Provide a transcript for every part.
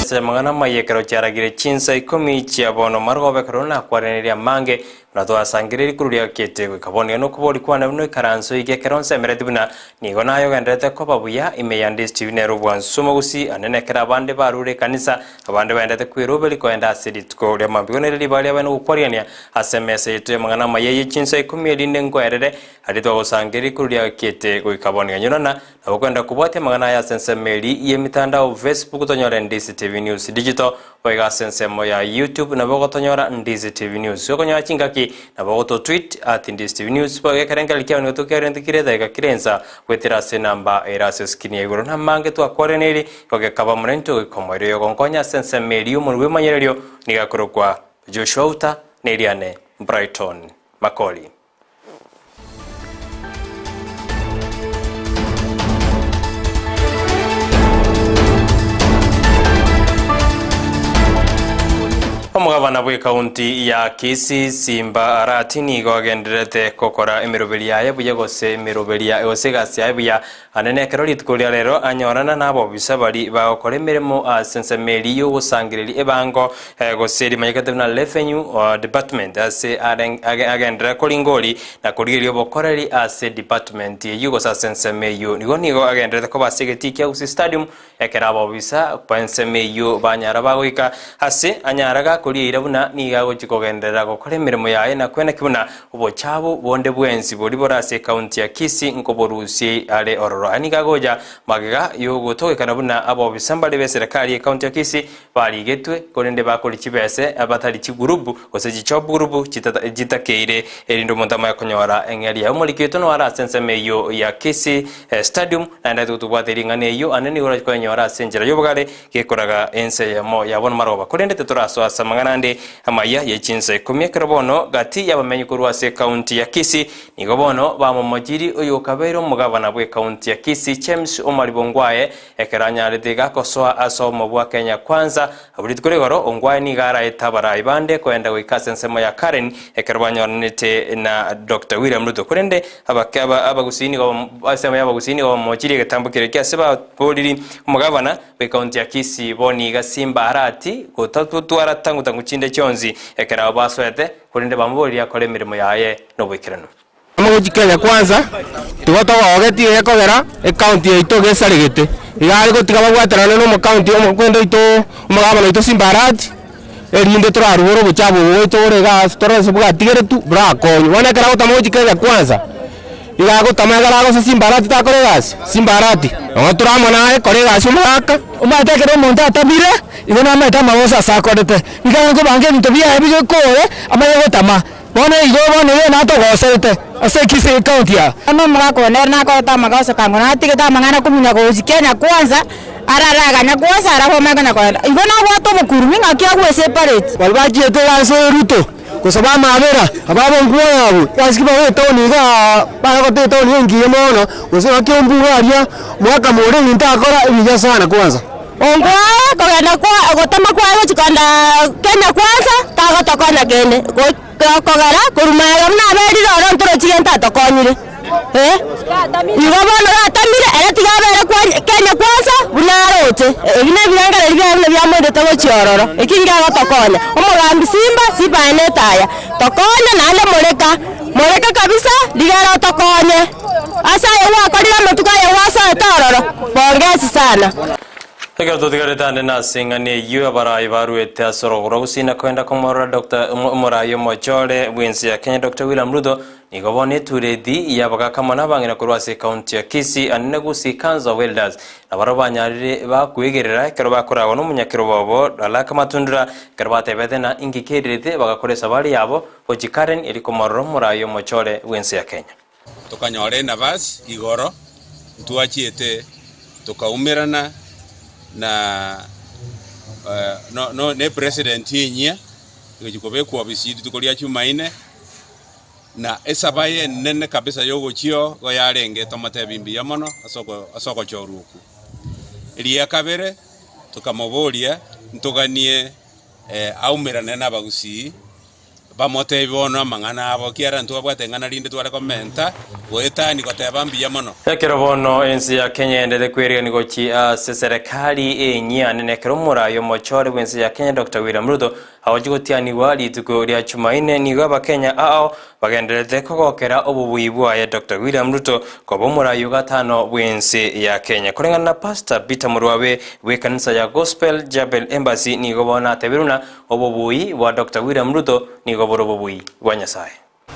emesa y'amang'ana amaya ekero chiaragire chinsa ikomi chia bono marogoba ekero nakwareneria amange buna twasangereria rikuru riakete goika bono iga nokobori kwane buna oikaranse oike ekero nsemereti buna nigo naye ogendererete koba buya ime ya Ndisi TV nere obwansu omogusii ane nekero abande barure ekanisa abande baendete kweroberi koenda ase rituko ria mambia. Igo nere ribaga riabae nogokwariania ase emesa yaito y'amang'ana amaya ye chinsa ikomi erinde nkoerere aria twagosangereria rikuru riakete goika bono iga. Nyorana Nabo kwenda kobwatia amang'ana aya ase ensemo eri y'emitandao Facebook tonyore Ndizi TV News Digital, boigo ase ensemo ya YouTube nabo ogotonyora Ndizi TV News. Okonyora chingaki nabo ogototweet at Ndizi TV News boigo ekerengererio kiao nigo tokiarente kire edageka kire ensa goetera ase enamba ere ase eskrini ya igoro. Namange twakwareneiri igo gekaba morentwe goika omoerio oyogonkonya ase ensemo eri y'omonwe bw'emanyererio nigo akorokwa Joshua Uta na eriane Brighton Makori. Omogabana bw'ekaunti ya Kisii Simba Arati nigo agendererete gokora emeroberi yaye buya gose emeroberi ya gose egasi yaye buya ande nekero rituko ria rero anyorana nabobisa baria bagokora emeremo ase ensemo eria y'ogosangereria ebango Gose rimanyekete buna Revenue Department ase agenderere koringori na korigereria obokoreri ase department eyio gose ase ensemo eyio. Nigo nigo agendererete koba ase egetii kia Gusii Stadium ekero abobisa b'ensemo eyio banyara bagoika ase anyara gakoria eira buna nigo agochia kogenderera gokora emeremo yaye na kweneki buna obochabu bonde bwensi boria bore ase ekaunti ya Kisii nkoborusie are ororo. Aya nigo agocha magega yogotogekana buna abobisa mbare b'eserekari y'ekaunti ya Kisii Barigetwe, korende bakori chibese abatari chigurubu, gose chichob gurubu chitakeire, erinde omonto amanye konyora eng'eria yaye. Omoriki oito noare ase ensemo eyio ya Kisii Stadium, naende totobwate ring'ana eyio ande nigo orache koyenyora ase enchera y'obogare, gekoraga ense eyemo ya bono maroba. Korende titorasoa ase amang'ana ande amaya ye chinsa ikomi ekero bono gati y'abamenyi korwa ase ekaunti ya Kisii nigo bono bamomochiri oyokabeire omogabana bw'ekaunti ya Kisii James Omari Bongwae Ekero anyarete iga gosoa ase obomo bwa Kenya Kwanza, abwo rituko rigoro Ongwae nigo araete abarai bande koenda goika ase ensemo ya Karen ekero banyoranete na Doctor William Ruto. Korende abake aba abagusii nigo ensemo y'abagusii nigo bamochirie egetambo keria kia ase baboriri omogabana bw'ekaunti ya Kisii boni iga Simba Arati gotatwara tangu tangu chinde chionsi ekero abwo basoete korende bamoboririe akore emeremo yaye noboikeranu. Omogochi Kenya Kwanza, tigo togogetie gekogera ecounty yaito gesaregete. Iga are gotiga babwaterane na omocounty omokwenda oito omogabana oito Simba Arati, erinde torarubore obochafu obo bwaito bore igaa ase tore ase bwatigeretwe borakonywe. Bono ekero agotama gochia Kenya Kwanza, iga agotama ekero agose Simba Arati takora egasi, Simba Arati, nabo tore amo naye kora egasi omogaka. Omanyete ekero omonto atamire, igo namanyete amagoso ase akorete, nigo agokobanga ebinto biaye bigekore, amanye gotama. Bono igo bono igo natogoserete ase Kisii County aa. Bono omogaka one ere nakorete amagoso kango natigete amang'ana komunya gochia Kenya kwanza, arare aganya kwanza alafu amanye konya kogenda. Igo nabwate obokurumi ng'aki agwo eseparate. Baria bachiete iga ase Ruto gosaba amabera, aba abonkuba yabo, egasi ki bare etown igaa bare goeta etown engiya mono, gose ng'aki ombuga aria, omogaka more ebinto akora ebiya sana kwanza. Ongwae kogenda kwa gotama kwaye gochia kogenda Kenya kwanza, tagotokonya kende, kogera korwa magega buna aberire oro ntorochi gento atokonyire eh. Igo bono gatamire ere tiga abere kwa Kenya kwanza buna aroche, ebi nebirengererio biaye buna biamoirete gochia ororo, eki ngegotokonya. Omogambi Simba, Simba aye netaya, tokonye naende moreka, moreka kabisa rigere otokonye. Ase aye gwakorire amatuko aye gwasoete ororo, pongezi sana. Ekero totigarete ande nase eng'ana eyio, abarai baruete ase orogoro gusii na koenda komorora Doctor omorai omochore bw'ense ya Kenya Doctor William Ruto, nigo bono etureti y'abagaka amo nabang'ina korwa ase ekaunti ya Kisii ande na Gusii Council of Elders nabarabwo banyarire bakwegерera ekero bakoragwa nomonyakerobo obo Alaka Matundura ekero batebete na inki kererete bagakora esabari yabo gochia Karen eri komorora omorai omochore bw'ense ya Kenya. Tokanyora enabasi igoro, ntwachiete tokaumerana na no ne president enyia, egochia kobekwa obisi rituko ria jumaine, na esaba enene kabisa ya ogochia oo igo yarenge tomotebi mbuya mono ase oko ase ogochorwa okwo. Eria kabere, tokamoboria ntoganie aumerane na abagusii. Bamotebie bono amang'ana abo, ekiagera ntwabwate ing'ana rinde tware komenta. Goetani goteba mbuya mono. Ekero bono ense ya Kenya eendete kwerigania gochia ase serekari enyia nene ekero omorai omochore bw'ense ya Kenya Doctor William Ruto agochia gotianigwa rituko ria Chumaine nigo abakenya ao bagendererete kogokera obobui bwaye Doctor William Ruto koba omorai o gatano bw'ense ya Kenya. Koreng'ana na Pastor Peter Murwabe bw'ekanisa ya Gospel Jabel Embassy nigo bono atebire buna obobui bwa Doctor William Ruto nigo bore obobui bwa Nyasae.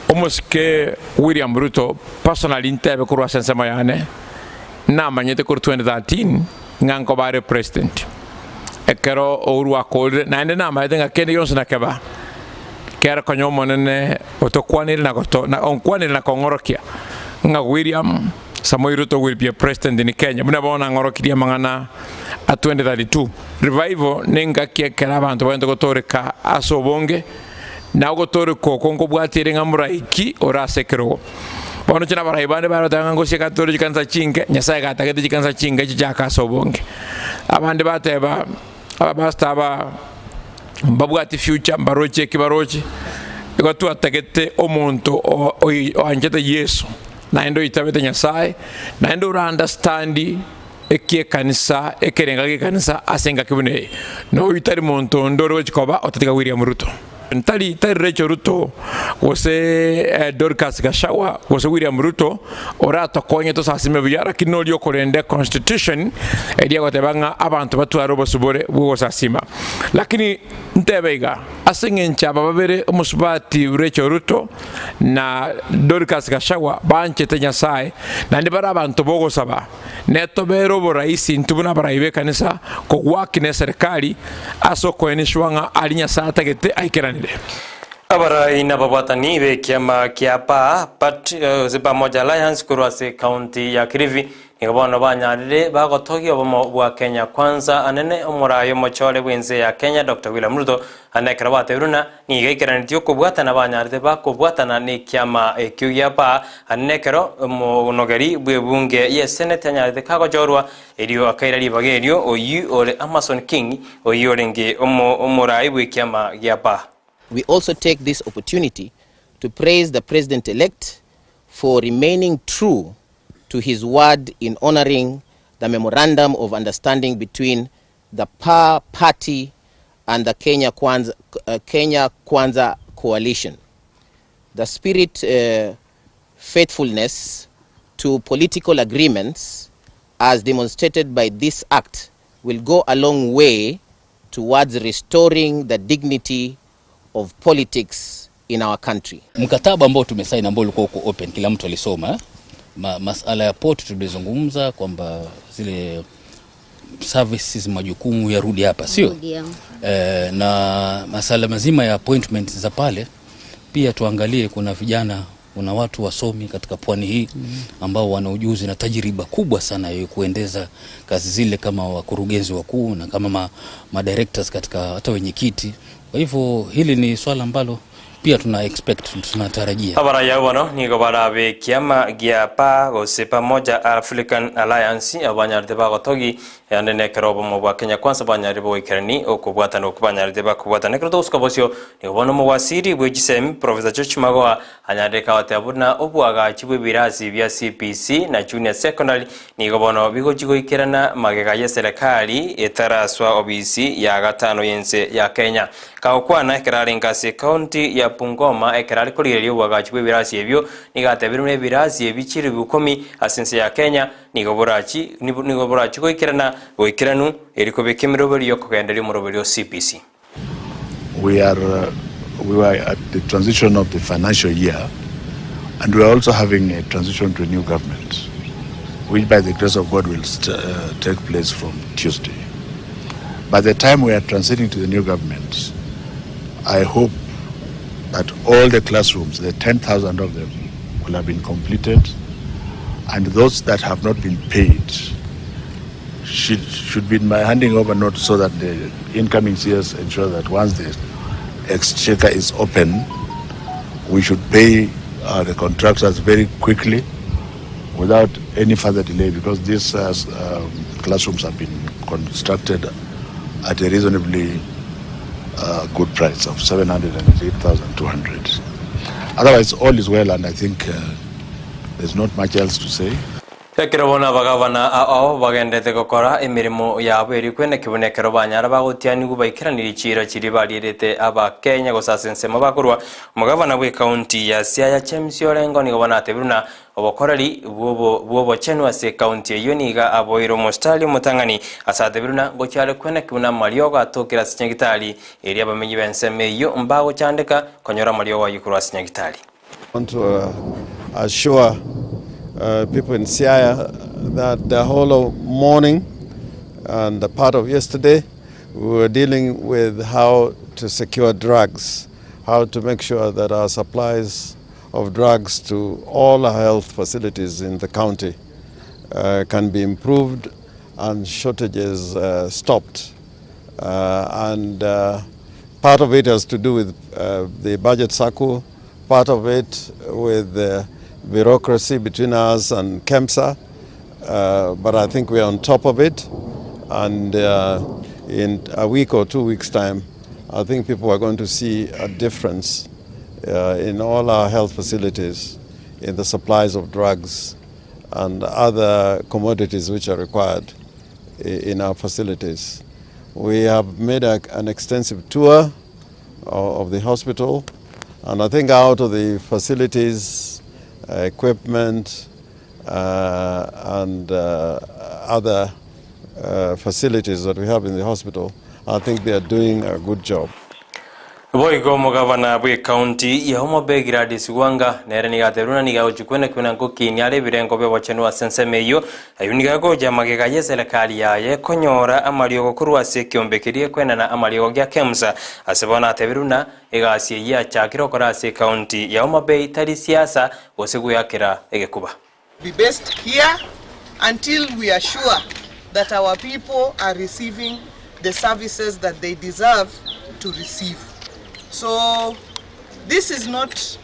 Omosike William Ruto personally ntebe korwa ase ensemo yane, namanyete korwa 2013 ng'a nkoba are president. Ekero Uhuru akorire naende namanyete ng'a kende gionsi nakeba kere konya Omonene otokwanire na goto na onkwanire na kong'orokia ng'a William Samoei Ruto will be a president in Kenya buna bono ang'orokirie amang'ana a 2032. Revival nengaki ekero abanto bagente gotoreka ase obonge. Na ogotooreka oko nkobwatiere ng'a moraiki ore ase ekerogo. Bono inche na abarai bande baroteba ng'a ngosieka tore chikanisa chinke, Nyasae gatagete chikanisa chinke chichake ase obonge. Abande bateba abapastor aba mbabwati future mbaroche eki baroche, igo twatagete omonto o- oi oanchete Yeso, naende oitabete Nyasae, naende ora understand Eki'ekanisa, ekerenga gi'ekanisa ase engaki buna eye, na oyio tari monto onde ore gochia koba otatiga William Ruto. Tari, tari Rachel Ruto, gose Dorcas Gachagua, gose William Ruto oratokonye tosasime buya, lakini noria okorenda econstitution eria egoteba ng'a abanto batware obosibore bw'ogosasima. Lakini ntebe iga, ase eng'encho aba babere omosubati Rachel Ruto na Dorcas Gachagua banchete Nyasaye, naende bare abanto b'ogosaba, Netobere oboraisi intwe buna abarai b'ekanisa kogwakina eserekari ase okoenishwa ng'a aria Nyasae atagete aikeranire. Abarai nababwatani b'ekiama kia PAA, Part, gose Pamoja Alliance korwa ase ekaunti ya Kilifi nigo bono banyarire bagotogia obomo bwa Kenya Kwanza anene omorai omochore bw'ense ya Kenya Doctor William Ruto ande ekero batebirwe ng'a Nigo aikeranetie okobwatana banyarete bakobwatana nekiama ekio gia Paa, aande nekero omonogeri bw'ebunge y'eseneti anyarete kagochorwa, erio akaira ribaga erio oyio ore Amason King, oyio orenge omoraai bw'ekiama gia Paa. We also take this opportunity to praise the President-elect for remaining true to his word in honouring the memorandum of understanding between the PAA party and the Kenya Kwanza, uh, Kenya Kwanza coalition. The spirit uh, faithfulness to political agreements as demonstrated by this act will go a long way towards restoring the dignity of politics in our country. Mkataba ambao tumesaini ambao ulikuwa uko open, kila mtu alisoma eh? Ma, masala ya port tulizungumza kwamba zile services majukumu yarudi hapa, sio e, na masala mazima ya appointment za pale pia tuangalie, kuna vijana kuna watu wasomi katika pwani hii ambao wana ujuzi na tajriba kubwa sana ya kuendeza kazi zile kama wakurugenzi wakuu na kama ma, ma directors katika hata wenyekiti. Kwa hivyo hili ni swala ambalo pia tuna expect tunatarajia. Abaraiyo abwo bono nigo barabe ekiama gia PAA gose Pamoja African Alliance abo banyarete bagotogi ande nekero obomo bwa Kenya Kwanza banyarire bogoikerani okobwatana okwo banyarete bakobwatana. Ekero togosuka bosio nigo bono omowasiri bwe chisemi Professor George Magoha anyarire kagoteba buna oboagachi bw'ebirasi bia CBC na Junior Secondary nigo bono bigochi goikerana magega y'eserekari etaraswa obisi ya gatano y'ense ya Kenya. Kagokwana ekero arenge ase ecounty ya Bungoma ekero are korigereria oboagachi bw'ebirasi ebio, nigo atebire buna ebirasi ebi chilifu ikomi ase ense ya Kenya nigo borachi nigo borachi goikerana goikeranu eri kobeka emeroberi y'okogenderia omoroberi o CBC. We are we were at the transition of the financial year and we are also having a transition to a new government which by the grace of God will uh, take place from Tuesday. By the time we are transiting to the new government, I hope that all the classrooms, the 10,000 of them, will have been completed and those that have not been paid should, should be in my handing over note so that the incoming CS ensure that once the exchequer is open, we should pay uh, the contractors very quickly without any further delay because these uh, um, classrooms have been constructed at a reasonably uh, good price of 708,200. Otherwise, all is well, and I think uh, There's not much else to say. Ekero bono abagavana ao bagenderete gokora emeremo yabo erio kweneki buna ekero banyara bagotianigwa baikeranirie chiira chiria barierete Abakenya gose ase ensemo bakorwa, omogavana bw'ecounty ya Siaya James Orengo nigo bono atebire buna obokoreri bw'obochenu ase ecounty eyio nigo aboire omositari omotang'ani ase atebire buna ngochia are kweneki buna amariogo atokire ase chinyagitari erio abamenyi b'ensemo eyio mbagochandeka konyora amariogo ayio korwa ase chinyagitari. want to uh, assure uh, people in Siaya that the whole of morning and the part of yesterday, we were dealing with how to secure drugs, how to make sure that our supplies of drugs to all our health facilities in the county uh, can be improved and shortages uh, stopped. Uh, and uh, part of it has to do with uh, the budget circle, part of it with the bureaucracy between us and KEMSA, uh, but I think we are on top of it. And uh, in a week or 2 weeks' time, I think people are going to see a difference in all our health facilities in the supplies of drugs and other commodities which are required in our facilities. We have made an extensive tour of the hospital, and I think out of the facilities, equipment, and other facilities that we have in the hospital, I think they are doing a good job. Boigo omogavana bw'ekaunti ya Homa Bay Gladys Wanga nere nigo aterwa nigo agochukwana kwina nkokinia are ebirengo bia ase ensemo eyio ayio nigo agocha magega ya eserekari yaye konyora amariogo korwa ase ekiombe keria ekwenana amariogo gia KEMSA ase bono ateberwe na egasi eyio achakire okora ase ekaunti ya Homa Bay tari siasa gose gweyakera egekuba. Be based here until we are sure that our people are receiving the services that they deserve to receive. So this is not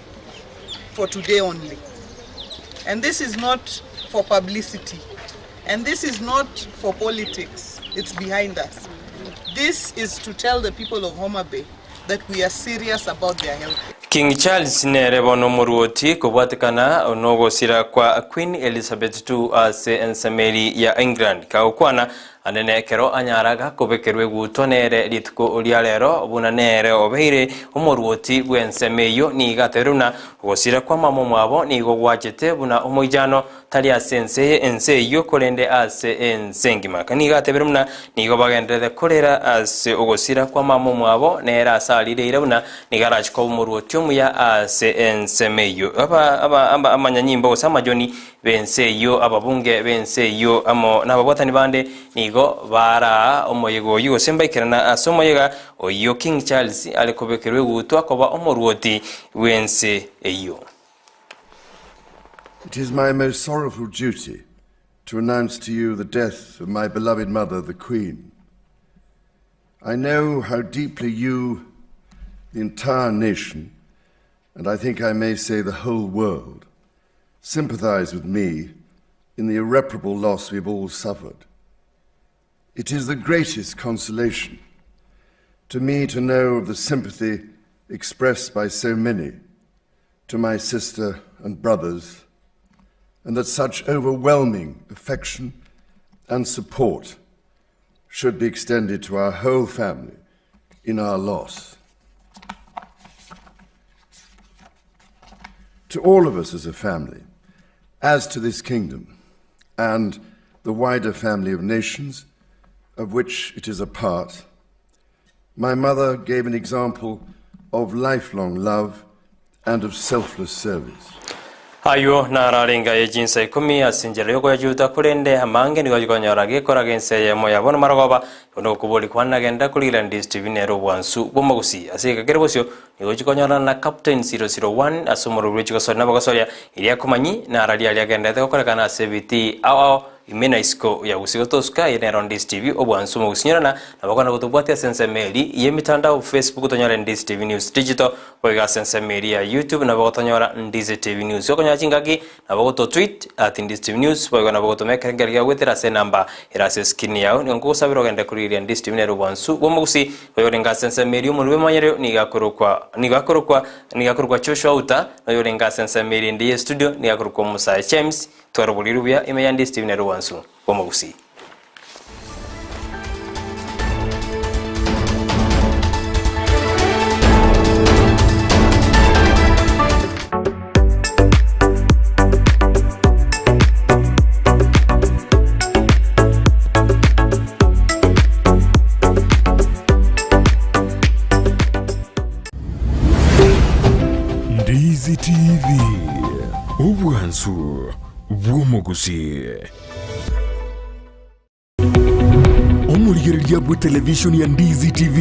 for today only. And this is not for publicity. And this is not for politics. It's behind us. This is to tell the people of Homa Bay that we are serious about their health. King Charles nere bono omoruoti kobwatekana nogosira kwa Queen Elizabeth II ase ensemeri ya England kagokwana anene ekero anyaraga kobekerwa egutwa nere rituko ria rero buna nere obeire omoruoti bw'ensemo eyio nigo ateberwe buna ogosira kwa mama omwabo nigo gwachete buna omoijano tari ase ense ense eyio korende ase ense engima nigo ateberwe buna nigo bagenderete korera ase ogosira kwa mama omwabo nere ase arireire buna nigo arachika omoruoti omuya ase ensemo eyio amanyanyimbo gose amajoni b'ense eyio ababunge b'ense eyio amo n'ababwatani bande nigo bara omoyega oyo gose mbaikerana ase omoyega oyo King Charles are kobekerwa egutwa koba omoruoti bw'ense eyio. It is my most sorrowful duty to announce to you the death of my beloved mother, the Queen. I know how deeply you, the entire nation, and I think I may say the whole world, sympathize with me in the irreparable loss we've all suffered. It is the greatest consolation to me to know of the sympathy expressed by so many to my sister and brothers, and that such overwhelming affection and support should be extended to our whole family in our loss. To all of us as a family, as to this kingdom and the wider family of nations of which it is a part, my mother gave an example of lifelong love and of selfless service. Ayo nararenga ejinsa 10 ase enchera yokoyachuta korende amange nigo chikonyora gekoraga ense eyemo yabo marogoba ono okobori kwanagenda korigira DSTV nero obwansu bw'omogusi ase ekekere bosio nigo chikonyora na Captain 001 ase omorobio chigosoria nabagosoria iria komanyi nararia aria agendete gokorekana ase ebiti ao ao. Ime na isiko ya Gusii gotosuka eye nero Ndisi TV obwansu mogosinyorana nabo okona gotobwatia ase ensemo eri y'emitandao Facebook tonyore Ndisi TV News Digital boigo ase ensemo eri ya YouTube nabo gotonyora Ndisi TV News okonyora chingaki nabo goto tweet at Ndisi TV News boigo nabo gotoma ekerengerio gia goetera ase enamba ere ase escreen yao nigo nkogosabera ogende korigereria Ndisi TV nere obwansu bw'omogusii oyorenge ase ensemo eri omorwbi omonyerero nigo akorokwa nigo akorokwa nigo akorokwa Joshua Outa na oyorenge ase ensemo eri ende y'estudio nigo akorokwa Omosae James Twara oboriri buya ime ya Ndisi TV nere obwansu bw'omogusii. Ndizi TV, obwansu bw'omogusii. Omorigereria bwe televishoni ya Ndizi TV.